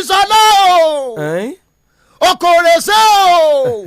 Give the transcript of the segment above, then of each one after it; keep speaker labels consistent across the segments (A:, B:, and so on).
A: Jísọlá o,
B: Ẹ́n?
A: Okòrèsé o,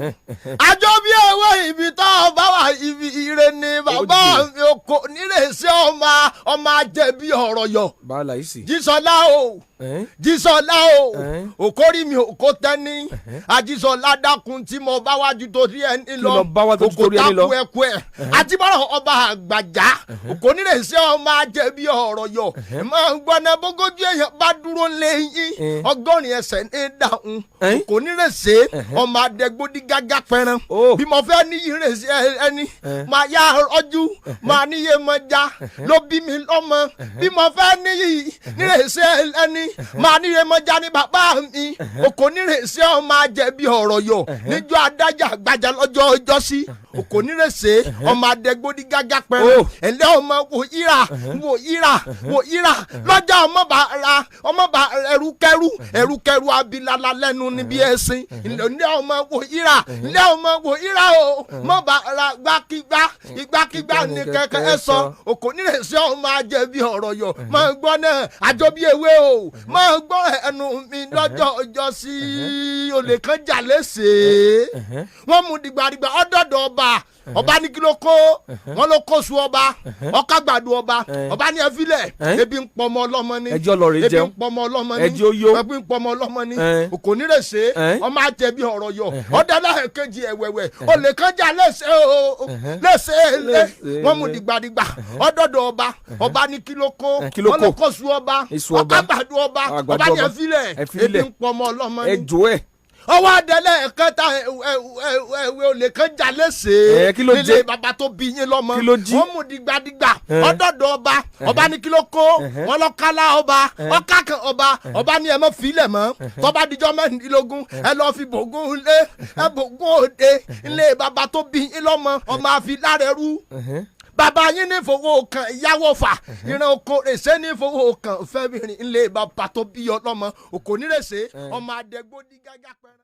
A: àjọ bí ewé, ibi tó bá wà, ibi ire ni bàbá
B: Ó
A: mi. Oko nírèsé, ọmọ ọmọ ajẹbi ọ̀rọ̀ yọ.
B: Báàlà yìí sì.
A: Jísọlá o.
B: Ẹ́n?
A: Jísọlá o.
B: Ẹ́n?
A: Òkórí mi òkó tẹ́ni. Àjísọlá, dákun, tí mo bá wájú torí ẹni lọ.
B: Kí lọ bá wá tó torí ẹni lọ?
A: Òkò tákù ẹkú ẹ àtibọ́rọ̀ ọba àgbàjá, òkò nírèsé, ọmọ ajẹbi ọ̀rọ̀ yọ. Máa ń gbọ́ná bógójú èèyàn bá dúró lẹ́yìn 80 ẹsẹ̀ ní dáhùn.
B: Ẹ́n?
A: Òkò nírèsé, ọmọ adẹ́gbódì gágá pẹran.
B: Oh.
A: Bí mo fẹ́ níyì rèsé ẹni máa yá ọjú máa níye mọ já ló bí mi lọ́mọ. Bí mo fẹ́ níyì nírèsé ẹni máa níye mọ já ní bàbá mi. Òkò nírèsé, ọmọ ajẹbi ọ̀rọ̀ yọ níjọ́ adájà gbajà lọ́jọ́ ọjọ́ sí. Òkò nírèsé, ọmọ adẹ́gbódì gágá pẹran.
B: Oh.
A: Ẹ̀lẹ́ ọmọ wò yíra, wò yíra, wò yíra lọ́jà, ọmọ bá ra ọmọ bá ẹrúkẹrú ẹrúkẹrú abilala lẹ́nu níbi ẹ̀sìn. Ilé ọmọ wò yíra, ilé ọmọ wò yíra o, mọ bá ra gbákígbá ìgbákígbá ní kẹ̀kẹ́ ẹ sọ. Òkò nírèsí, ọmọ ajẹbi ọ̀rọ̀ yọ. Máa gbọ́ náà, àjọ bí ewé o, máa gbọ́ ẹnu mi lọ́jọ́ ọjọ́ sí. Olè kan jà léṣe, wọ́n mú dìgbàdìgbà ọ̀dọ̀dọ̀ ọba. Ọba ní kí ló kó? Wọn ló kó su ọba, ọkà gbàdo ọba. Ọba ní ẹfílẹ̀, ebi ń pọmọ ọlọ́mọ ni.
B: Ẹjọ́ lọ rè
A: Ebi
B: jẹun.
A: ń pọmọ ọlọ́mọ ni.
B: Ẹjọ́ yó.
A: Ebi ń pọmọ ọlọ́mọ ni. Òkò nírèsé, ọmọ àjẹbí ọ̀rọ̀ yọ. Ọ̀dà lẹ́ẹ̀kejì ẹ̀wẹ̀wẹ̀, olè kan jà léṣe o, léṣe lé.
B: Léṣe
A: Wọ́n mú
B: lé.
A: dìgbàdìgbà ọ̀dọ̀dọ̀ ọba. Ọba ní kí ló kó?
B: Kí ló
A: Wọ́n ló
B: kó?
A: kó su ọba,
B: Iṣu ọba.
A: ọkà gbàdo ọba.
B: Àgbàdo
A: Ọba ní
B: ọba.
A: ẹfílẹ̀,
B: Ẹ filẹ̀.
A: ebi ń pọmọ ọlọ́mọ ni.
B: Ẹjọ́ ẹ̀.
A: Ọwọ́ adẹ́lẹ̀ kẹta ẹ̀wẹ̀, olè kan jà léṣe
B: Ẹ, kí ló
A: nílé
B: jẹ?
A: bàbá tó bí yín lọ́mọ.
B: Kí ló jí?
A: Wọ́n mú dìgbàdìgbà ọ̀dọ̀dọ̀ ọba. Ọba ní kí ló kó? Wọ́n lọ kálá ọba, ọkà kan ọba. Ọba ní ẹ mọ́ filẹ̀ mọ́, tọ́ba dijọ́ 16, ẹ lọ́ọ́ fi bògún lé, ẹ bògún òde ilé bàbá tó bí yín lọ́mọ. Ọmọ àfi lára ẹrú bàbá yín ní fowó kan ìyàwó fà ìran oko rèsé ní fowó kan fẹ́mìrin ilé bàbá tó bí ọlọ́mọ. Òkò nírèsé, ọmọ adẹ́gbódì gágá pẹ́rẹ́.